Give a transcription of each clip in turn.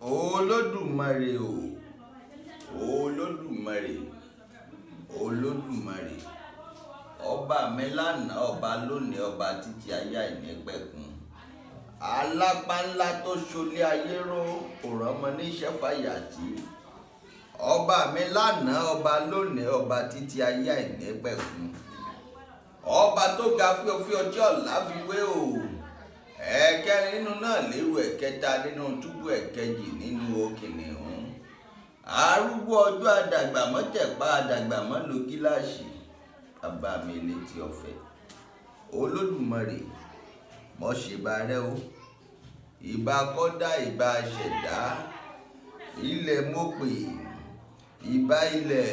Olódùmarè o, Olódùmarè, Olódùmarè, ọba mi lánàá, ọba lónìí, ọba títí ayé àìnípẹ̀kun. Alápá ńlá tó ṣolé ayé ró, òrànmọ níṣẹ́ fàyàtì. Ọba mi lánàá, ọba lónìí, ọba títí ayé àìnípẹ̀kun. Ọba tó ga fíofío tí ọ̀la fi wé o. Ẹ̀kẹrin nínú náà lérò, ẹ̀kẹta nínú túbú, ẹ̀kẹjì nínú òkìnnìún. Arúgbó ọjọ́, àdàgbà mọ́ tẹ̀pá, àdàgbà mọ́ lo gíláàsì. Bàbá mi létí ọ̀fẹ́. Olódùmarè, mo ṣèbà rẹ o. Ìbà kọ́dá, ìbà ṣẹ̀dá. Ilẹ̀ mo pè, ìbà ilẹ̀.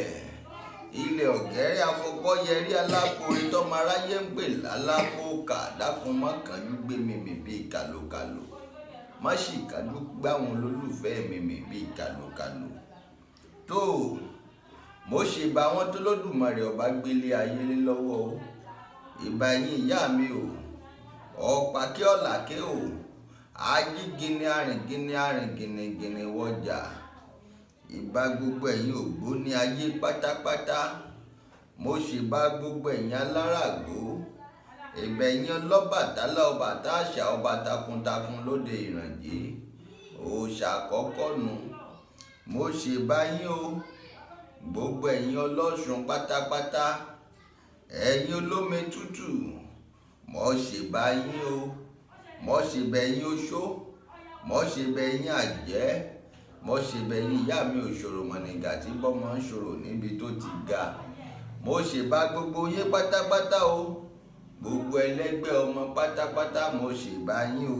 Ilẹ̀ ọ̀gẹ́rẹ́ afọkọ́yẹrí alápòore tọ́mọ aráyé ń pè lálápòkà. Dákun má kánjú gbé mi mì bíi kàlòkàlò. Má sì kánjú gbáwọn olólùfẹ́ mi mì bíi kàlòkàlò. Tó, mo ṣèbà àwọn tó lódùmarè ọba gbélé ayé lé lọ́wọ́ o. Ìbà yín ìyá mi o. Ọ̀pàkẹ́ ọ̀làkẹ́ o. Ajígini arìngini arìngìnìngìnì wọjà. Ìbà gbogbo ẹ̀yin ògbóni ayé pátápátá. Mo ṣèbà gbogbo ẹ̀yin aláràgbó. Ìbà ẹ̀yin ọlọ́bàtálá, ọba àṣà, ọba takuntakun lóde Ìrànjẹ́. Òòṣà àkọ́kọ́ nu. Mo ṣèbà yín o. Gbogbo ẹ̀yin ọlọ́ṣun pátápátá. Ẹ̀yin olómi tútù. Mo ṣèbà yín o. Mo ṣèbà ẹ̀yin oṣó. Mo ṣèbà ẹ̀yin àjẹ́. Mo ṣèbà ẹ̀yin ìyá mi òṣòro mọ̀nìgà tí bọ́mọ ń ṣòro níbi tó ti ga. Mo ṣèbà gbogbo yín pátápátá o. Gbogbo ẹlẹ́gbẹ́ ọmọ pátápátá, mo ṣèbà yín o.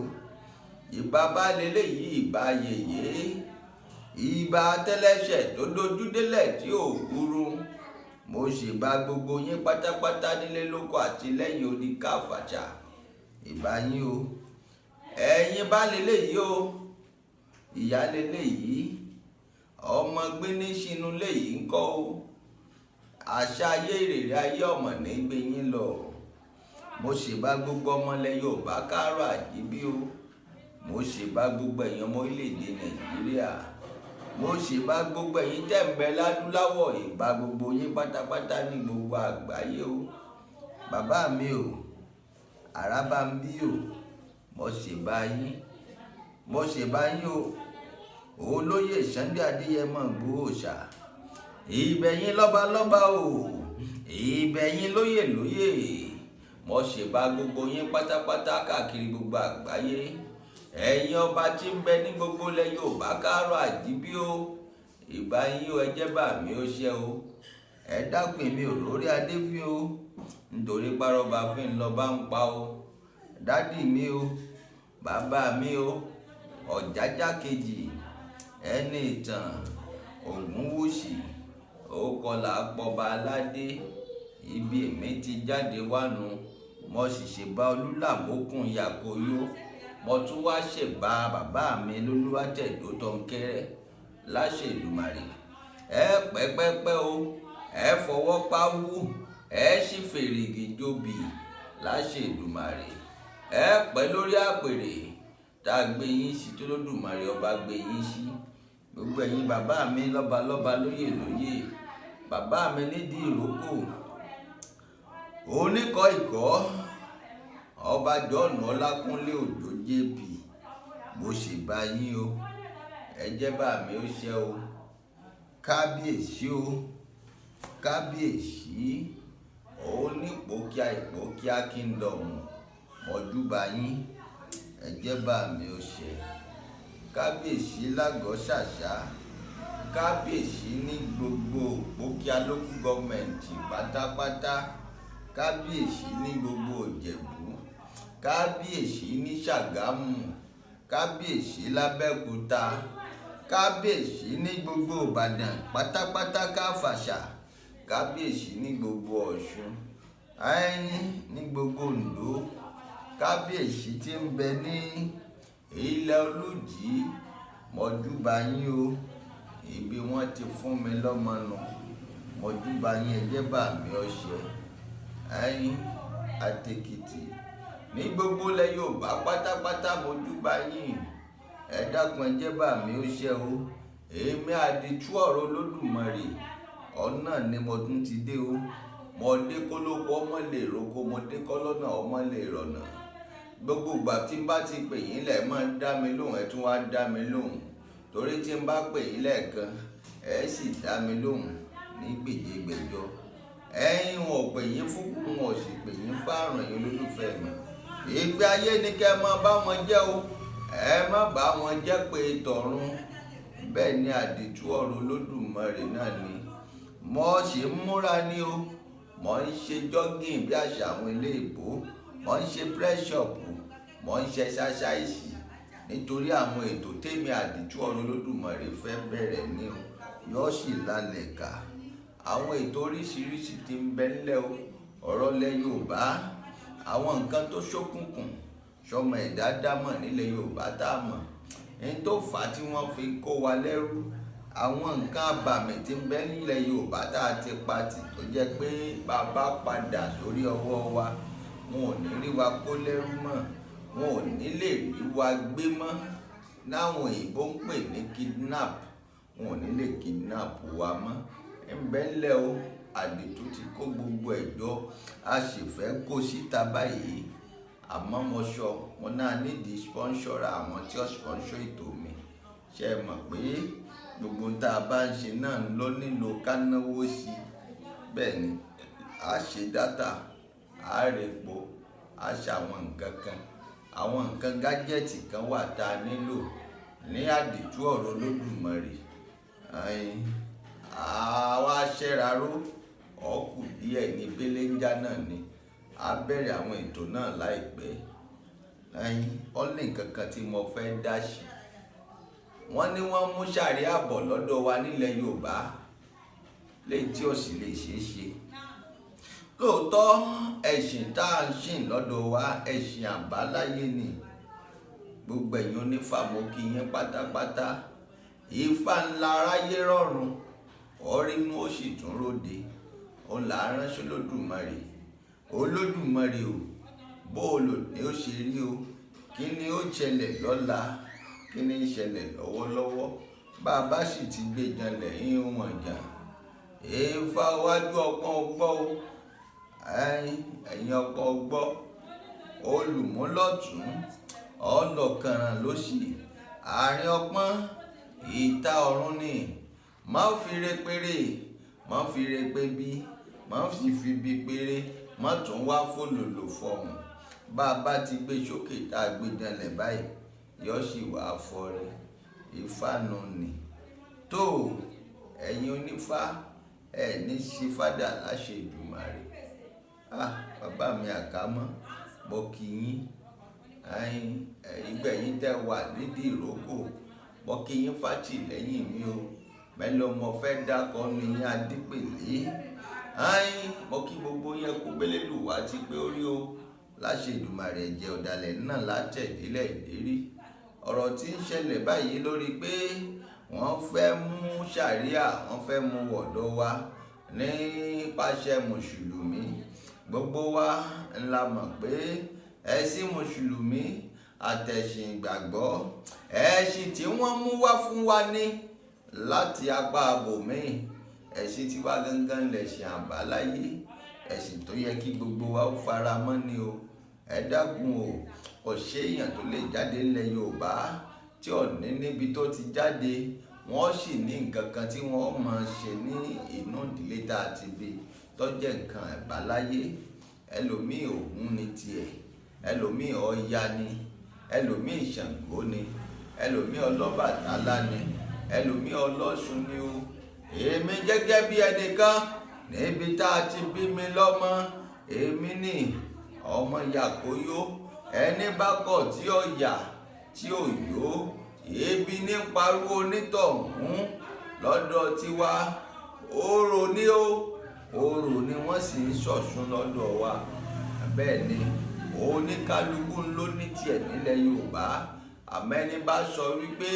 Ìbà baálé eléyìí, ìbà yèyé. Ìbà tẹ́lẹ̀ṣẹ̀ tó dojú délẹ̀ tí ò kúrú. Mo ṣèbà gbogbo yín pátápátá nílé lóko àti lẹ́yìn odi káfàṣà. Ìbà yín o. Ẹ̀yin baálé eléyìí o. Ìyá leléyìí. Ọmọ gbéníṣinú léyìí ń kọ́ o. Àṣà ayé, ìrèrè ayé, ọmọ ní gbé yín lọ. Mo ṣèbà gbogbo ọmọ ilẹ̀ Yorùbá káàárọ̀ àjíbí o. Mo ṣèbà gbogbo ẹ̀yin ọmọ orílẹ̀-èdè Nàìjíríà. Mo ṣèbà gbogbo ẹ̀yin tẹ́ ń bẹ ládúláwọ̀. Ìbà gbogbo yín pátápátá ní gbogbo àgbáyé o. Bàbá mi o, àràbà ń bí o. Mo ṣèbà yín. Mo ṣèbà yín o. Olóyè Sunday Adéyẹmọ Ìgbòho Òòṣà. Ìbẹ̀yìn lọ́balọ́ba o. Ìbẹ̀yìn lóyè lóyè. Mo ṣèbà gbogbo yín pátápátá káàkiri gbogbo àgbáyé. Ẹ̀yin ọba tí ń bẹ ní gbogbo ilẹ̀ Yorùbá káàárọ̀ àjíbí o. Ìbà yín o, ẹ jẹ́ bà mí ó ṣe o. Ẹ dákun, èmi ò lórí adé fín o. Nítorí párọ́ba fín lọ́ba ń pa o. Daddy mi o, bàbá mi o, Ọ̀jájá kejì, ẹni ìtàn, Ògúnwùsì, ó kọlà pọba aládé. Ibi èmi ti jáde wánu. Mo sì ṣèbà Olúlàmókùn Yakoyo. Mo tún wá ṣèbà bàbá mi lólúwàtẹ̀dó Tọ́ńkẹ́rẹ́ láṣẹ Èdùmàrè. Ẹ pẹ́pẹ́pẹ́ o, ẹ fọwọ́ pawú, ẹ sì fèrègì jobi láṣẹ Èdùmàrè. Ẹ pẹ́ lórí àpèrè tá a gbé yín sí, tó lódùmarè ọba gbé yín sí. Gbogbo ẹ̀yin bàbá mi lọ́balọ́ba, lóyè lóyè, bàbá mi nídìí ìrókò, oníkọ́ ìkọ́, ọba John Ọlákúnlé Òjó JP, mo ṣèbà yín o. Ẹ jẹ́ bá mi ó ṣe o. Kábíyèsí o, kábíyèsí onípòkíà, Ìpókíà kingdom, mọ̀júbà yín. Ẹ jẹ́ bá mi ó ṣe. Kábíyèsí lágọ̀ọ́ ṣàṣà, kábíyèsí ní gbogbo Ìpókíà local government pátápátá, kábíyèsí ní gbogbo Ìjẹ̀bú, kábíyèsí ní Ṣàgámù, kábíyèsí lábẹ́òkúta, kábíyèsí ní gbogbo Ìbàdàn pátápátá káfàṣà, kábíyèsí ní gbogbo Ọ̀ṣun, ẹ̀yìn ní gbogbo Oǹdó, kábíyèsí tí ń bẹ ní ilẹ̀ Olújì, mọ̀júbà yín o. Ibi wọ́n ti fún mi lọ́mọ nù. Mọ̀júbà yín, ẹ jẹ́ bà mí ọ̀ṣẹ́. Ẹ̀yìn àtèkìtì ní gbogbo ilẹ̀ Yorùbá pátápátá, mọ̀júbà yín. Ẹ dákun, ẹ jẹ́ bá mi ó ṣe o. Èmi àdìtú ọ̀rọ̀ Olódùmarè ọ̀nà ni mo tún ti dé o. Mo dé kólókó ọmọ lè roko, mo dé kọ́lọ́nà ọmọ lè rọ̀nà. Gbogbo ìgbà tí n bá ti pè yín lẹ̀ máa ń dá mi lóhùn, ẹ tún wá dá mi lóhùn. Torí tí n bá pè yín lẹ́ẹ̀kan, ẹ sì dá mi lóhùn ní gbèjégbèjọ. Ẹ̀yin wọn ò pè yín fún kú, wọn ò sì pè yín fáàrùn. Ẹ̀yin olólùfẹ́ mi, ìgbé ayé ni kẹ́ ẹ máa bá wọn jẹ́ o, ẹ má bá wọn jẹ́ pé tọ̀run. Bẹ́ẹ̀ ni, àdìtú ọ̀rọ̀ Olódùmarè náà ni mo ṣe ń múra ní o. Mo ń ṣe jogging bí àṣà àwọn ilé ìbò, mo ń ṣe press up, mo ń ṣe exercise nítorí àwọn ètò tèmi àdìtú ọ̀rọ̀ Olódùmarè fẹ́ bẹ̀rẹ̀ ní o. Yóò sì lálẹ́ ká àwọn ètò oríṣiríṣi tí ń bẹ ńlẹ̀ o. Ọ̀rọ̀ lẹ̀ Yorùbá, àwọn nǹkan tó ṣókùnkùn sọmọ ẹ̀dá dámọ̀ nílẹ̀ Yorùbá tá a mọ̀ ní tó fà á tí wọ́n fi kó wa lẹ́rú, àwọn nǹkan àbàmì tí ń bẹ nílẹ̀ Yorùbá tá a ti pa tì, tó jẹ́ pé bàbá padà sórí ọwọ́ wa, wọn ò ní rí wa kó lẹ́rú mọ́, wọn ò ní lè rí wa gbé mọ́, láwọn òyìnbó ń pè ní kidnap. Wọn ò ní lè kidnap wa mọ́. Ń bẹ ńlẹ̀ o. Àdìtú ti kó gbogbo ẹ̀ jọ, a sì fẹ́ kó síta báyìí. Àmọ́ mo sọ mo náà nídìí sponsor, àwọn tí ó sponsor ètò mi. Ṣe é mọ̀ pé gbogbo tá a bá ń ṣe náà ló nílò ká náwó sí i? Bẹ́ẹ̀ ni, a ṣe data, a rèpo, a ṣe àwọn nǹkan kan, àwọn nǹkan gadget kan wà tá a nílò ní àdìtú ọ̀rọ̀ Olódùmarè. Àwa aṣẹ́raró ọ̀kù díẹ̀ ní belenja náà ni a bẹ̀rẹ̀ àwọn ètò náà láìpẹ́. Ó ní nǹkan kan tí mo fẹ́ dá sí. Wọ́n ní wọ́n mú ṣàríà bọ̀ lọ́dọ̀ wa nílẹ̀ Yorùbá, léyìí tí ó sì lè ṣeé ṣe. Lóòótọ́, ẹ̀sìn tá à ń sìn lọ́dọ̀ wa, ẹ̀sìn àbáláyé ni. Gbogbo ẹ̀yin onífá, mo kí yín pátápátá. Ifá ńlá aráyé rọ̀rùn ọ̀rínú, ó sì tún ròde. Òun là á ránṣẹ́ Olódùmarè. Olódùmarè o, bó o lò ní ó ṣe rí o, kí ni ó ṣẹlẹ̀ lọ́la, kí ni ń ṣẹlẹ̀ lọ́wọ́lọ́wọ́? Bá a bá sì ti gbé janlẹ̀ ń wọ̀n jà. Ifá wájú ọpọ́n ọgbọ́ o, ẹ̀yìn ọpọ́n ọgbọ́, olùmúlọ̀tún ọlọ́kànràn lósì, àárín ọpọ́n ìta ọ̀run ni. Má fi re péré, má fi re pé bí, má sì fi bí péré, má tún wá fòlòlò fọhùn. Bá a bá ti gbé sókè tá a gbé janlẹ̀ báyìí, yóò sì wá fọre. Ifá nù ni tó. Ẹ̀yin onífá, ẹ̀ ní sí fádà láṣẹ Èdùmàrè. Ah, bàbá mi àkámọ́, mo kí yín. Ẹ̀yin ìgbẹ̀yìn tẹ́ wà nídìí ìrókò, mo kí yín fàtìlẹ́yìn mi o. Mélòó mo fẹ́ dákọ́ ní yín, Adípèlé. Ẹ̀yin, mo kí gbogbo yẹn kú gbélédùwà ti pé orí o láṣẹ Èdùmàrè. Ẹ̀jẹ̀ ọ̀dàlẹ̀ náà látẹ̀dílẹ̀ ìdérí. Ọ̀rọ̀ tí ń ṣẹlẹ̀ báyìí lórí pé wọ́n fẹ́ mú ṣàríà, wọ́n fẹ́ mú wọ̀dọ̀ wa nípasẹ̀ mùsùlùmí, gbogbo wa ńlá mọ̀ pé ẹ̀sìn mùsùlùmí àtẹ̀sìn ìgbàgbọ́, ẹ̀sìn tí wọ́n mú wá fún wa ní láti apá abòmíì. Ẹ̀sìn tiwa gangan lẹ̀sìn àbáláyé, ẹ̀sìn tó yẹ kí gbogbo wa ó fara mọ́ ni o. Ẹ dákun o, kò séèyàn tó lè jáde nílẹ̀ Yorùbá tí ò ní níbi tó ti jáde, wọ́n sì ní nǹkan kan tí wọ́n máa ṣe ní inú ìdílé tá a ti bí tó jẹ́ nǹkan àbáláyé. Ẹlòmíì, Ògún ni tiẹ̀, ẹlòmíì, Ọya ni, ẹlòmíì, Ṣàngó ni, ẹlòmíì, Ọlọ́bàtálá ni, ẹlòmíì, Ọlọ́ṣun ni o. Èmi gẹ́gẹ́ bí ẹnìkan, níbi tá a ti bí mi lọ́mọ, èmi ní ọmọ Yàkóyó. Ẹni bá kọ̀ tí ó yà tí ò yó, ebi ní pariwo onítọ̀hún. Lọ́dọ̀ tiwa, orò ní o, orò ni wọ́n sì ń ṣọ̀ṣun lọ́dọ̀ wa. Bẹ́ẹ̀ ni, oníkálukú ló ní tiẹ̀ nílẹ̀ Yorùbá. Àmọ́ ẹni bá sọ wípé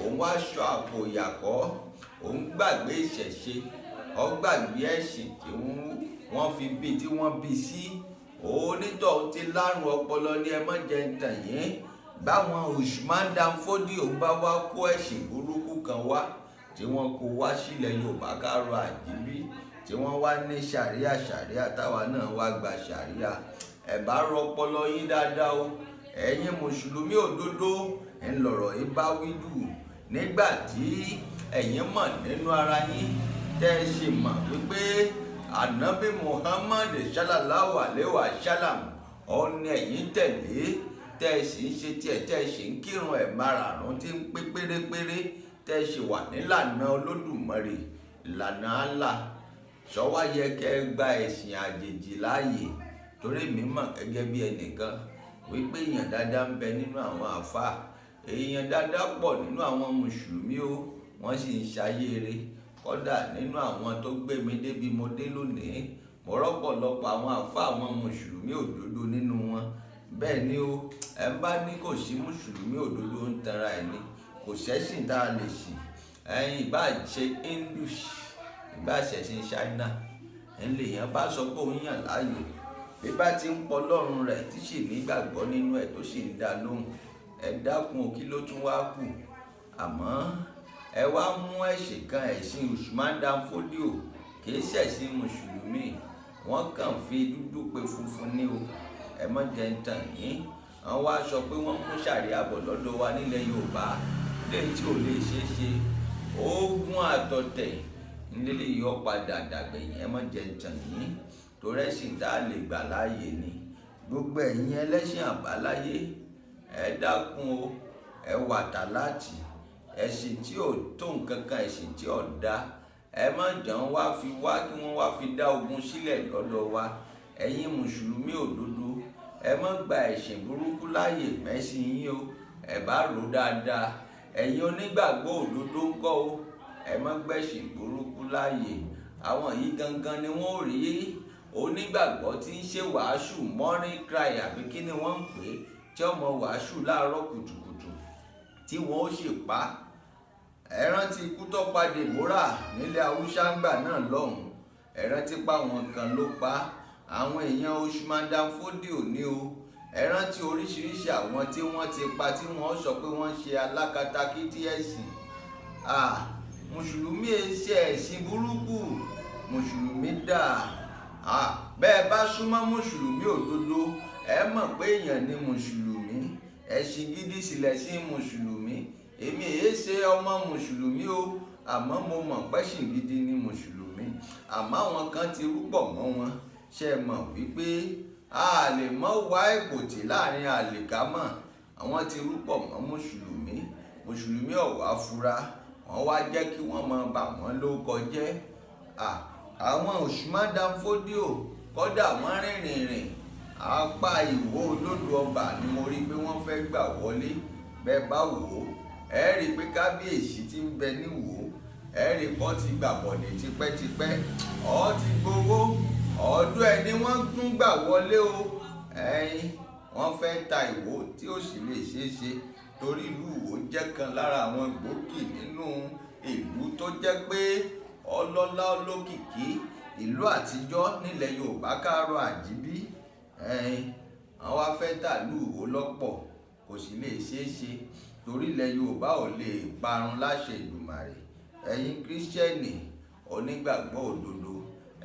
òun wá sọ àpò ìyàkọ́, òun gbàgbé ìṣẹ̀ṣe, ó gbàgbé ẹ̀sìn tí wọ́n fi bí, tí wọ́n bí sí, onítọ̀hún ti lárùn ọpọlọ ní. Ẹ má jẹ́ ń tàn yín. Báwọn Usman Dan Fodio bá wá kó ẹ̀sìn burúkú kan wá tí wọ́n kó wá sílẹ̀ Yorùbá káàrọ̀ àjíbí, tí wọ́n wá ní ṣàríà ṣàríà, táwa náà wá gba ṣàríà, ẹ bá rọpọlọ yín dáadáa o. Ẹ̀yin mùsùlùmí òdodo ń lọ̀rọ̀ yìí bá wí jù. Nígbà tí ẹ̀yin mọ̀ nínú ara yín, tẹ́ ẹ sì mọ̀ wípé Ànábì Muhammad sallallahu alaihi wa sallam òun ni ẹ̀yin tẹ̀lé, tẹ́ ẹ sì ń ṣe tiẹ̀, tẹ́ ẹ sì ń kírun ẹ̀ márààrún tí ń pé pérépéré, tẹ́ ẹ sì wà nílànà Olódùmarè, ìlànà Allah, ṣọwá yẹ kẹ́ ẹ gba ẹ̀sìn àjèjì láàyè? Torí mi mọ̀ gẹ́gẹ́ bí ẹnìkan wípé èèyàn dáadáa ń bẹ nínú àwọn àfáà, èèyàn dáadáa pọ̀ nínú àwọn mùsùlùmí o, wọ́n sì ń ṣayé re. Kódà nínú àwọn tó gbé mi débi mo dé lónìí, mo rọ́pọ̀lọpọ̀ àwọn àfáà àwọn mùsùlùmí òdodo nínú wọn. Bẹ́ẹ̀ ni o, ẹ bá ní kò sí mùsùlùmí òdodo, ń tanra ẹ̀ ni. Kò sẹ́sìn tá a lè sìn. Ẹ̀yin ìbá ṣe Hindus, ìbá ṣẹ̀sìn China, ńlẹ̀ èèyàn bá sọ pé òun yàn láàyò, bí bá ti ń pọ Ọlọ́run rẹ̀ tí sì nígbàgbọ́ nínú ẹ̀ tó sì ń dá lóhùn, ẹ dákun o, kí ló tún wá kù? Àmọ́ ẹ wá mú ẹ̀sìn kan, ẹ̀sìn Usman Dan Fodio, kì í ṣẹ̀sìn mùsùlùmí. Wọ́n kàn fi dúdú pe funfun ní o. Ẹ má jẹ́ ń tàn yín. Wọ́n wá sọ pé wọ́n mú ṣàríà bọ̀ lọ́dọ̀ wa nílẹ̀ Yorùbá, léyìí tí ò lè ṣeé ṣe. Ogun àtọ̀tẹ̀ nílé yọ padà dàgbẹ̀yìn. Ẹ má jẹ́ ń tàn yín, torí ẹ̀sìn tá a lè gbà láàyè ni. Gbogbo ẹ̀yin ẹlẹ́sìn àbáláyé, ẹ dákun o, ẹ wà tàláàtì. Ẹ̀sìn tí ò tó nǹkan kan, ẹ̀sìn tí ò da, ẹ má jẹun wá fi wá kí wọ́n wá fi dá ogun sílẹ̀ lọ́dọ̀ wa. Ẹ̀yin mùsùlùmí òdodo, ẹ má gba ẹ̀sìn burúkú láàyè mẹ́sìn yín o. Ẹ bá rò dáadáa. Ẹ̀yin onígbàgbọ́ òdodo ń kọ́ o, ẹ má gbẹ̀sìn burúkú láàyè. Àwọn yìí gangan ni wọ́n ò rí onígbàgbọ́ tí ń ṣe wàásù morning cry, àbí kí ni wọ́n ń pè é, tí ọmọ wàásù láàárọ̀ kùtùkùtù tí wọ́n ó sì pa. Ẹ rántí ikú tó pa Deborah nílẹ̀ Haúsá ńgbà náà lọ́hùn-ún. Ẹ rántí pa àwọn kan ló pa, àwọn èèyàn Usman Dan Fodio ní o. Ẹ rántí oríṣiríṣi àwọn tí wọ́n ti pa tí wọ́n sọ pé wọ́n ṣe alákatakítí ẹ̀sìn. Mùsùlùmí ẹ ṣe ẹ̀sìn burúkú, mùsùlùmí dà. Bẹ́ẹ̀ bá súnmọ́ mùsùlùmí òdodo, ẹ mọ̀ pé èèyàn ni mùsùlùmí. Ẹ̀sìn gidi sì lẹ̀sìn mùsùlùmí. Èmi èé ṣe ọmọ mùsùlùmí o, àmọ́ mo mọ̀ pẹ́sìn gidi ni mùsùlùmí. Àmọ́ àwọn kan ti rúpọ̀ mọ́ wọn. Ṣe mọ̀ wípé a lè mọ́ wá èpòtì láàrin àlìkámọ̀? Àwọn ti rúpọ̀ mọ́ mùsùlùmí. Mùsùlùmí ò wá fura, wọ́n wá jẹ́ kí wọ́n máa bà wọ́n lórúkọ jẹ́. Àwọn Usman Dan Fodio, kódà wọ́n rìnrìn rìn apá Ìwó olódò ọba ni mo rí pé wọ́n fẹ́ gbà wọlé. Bẹ́ẹ̀ bá wò ó, ẹ rí i pé kábíyèsí tí ń bẹ níwò, ẹ rí i pé ó ti gbà bọ̀dẹ̀ tipẹ́tipẹ́, ó ti gbowó ọdún ẹ ní wọ́n tún gbà wọlé o. Ẹ̀yin wọ́n fẹ́ ta Ìwó tí ó sì lè ṣeé ṣe, torí ìlú Ìwó jẹ́ kan lára àwọn gbòógì nínú ìlú tó jẹ́ pé ọlọ́lá olókìkí ìlú àtijọ́ nílẹ̀ Yorùbá káàárọ̀ àjíbí. Ẹ̀yin àwọn wá fẹ́ tà ìlú Ìwó lọ́pọ̀, kò sì lè ṣeé ṣe, torí ilẹ̀ Yorùbá ò lè parun láṣẹ Èdùmàrè. Ẹ̀yin kírísítẹ́nì onígbàgbọ́ òdodo,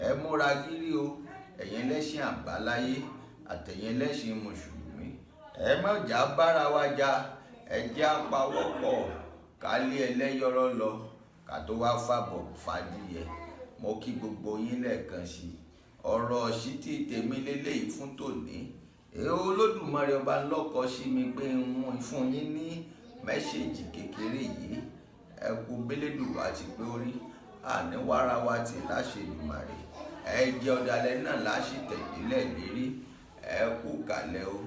ẹ múra gírí o. Ẹ̀yin ẹlẹ́sìn àbáláyé àtẹ̀yin ẹlẹ́sìn mùsùlùmí, ẹ má jà bára wa jà. Ẹ jẹ́ á pawọ́pọ̀ ká lé ẹlẹ́yọ̀rọ̀ lọ, ká tó wá fàbọ̀ fàdíyẹ. Mo kí gbogbo yín lẹ́ẹ̀kan sí i. Ọ̀rọ̀ ṣítí tèmi lélẹ́yìí fún tòní. Èè Olódùmarè ọba ńlọ́kọ sí mi pé ń fún yín ní message kékeré yìí. Ẹ kú bélédùwà ti pé orí àní wàrà wa tì láṣẹ Èdùmàrè. Ẹ jẹ́ ọ̀dàlẹ̀ náà láṣì tẹ̀lé lérí. Ẹ kú kàlẹ̀ o.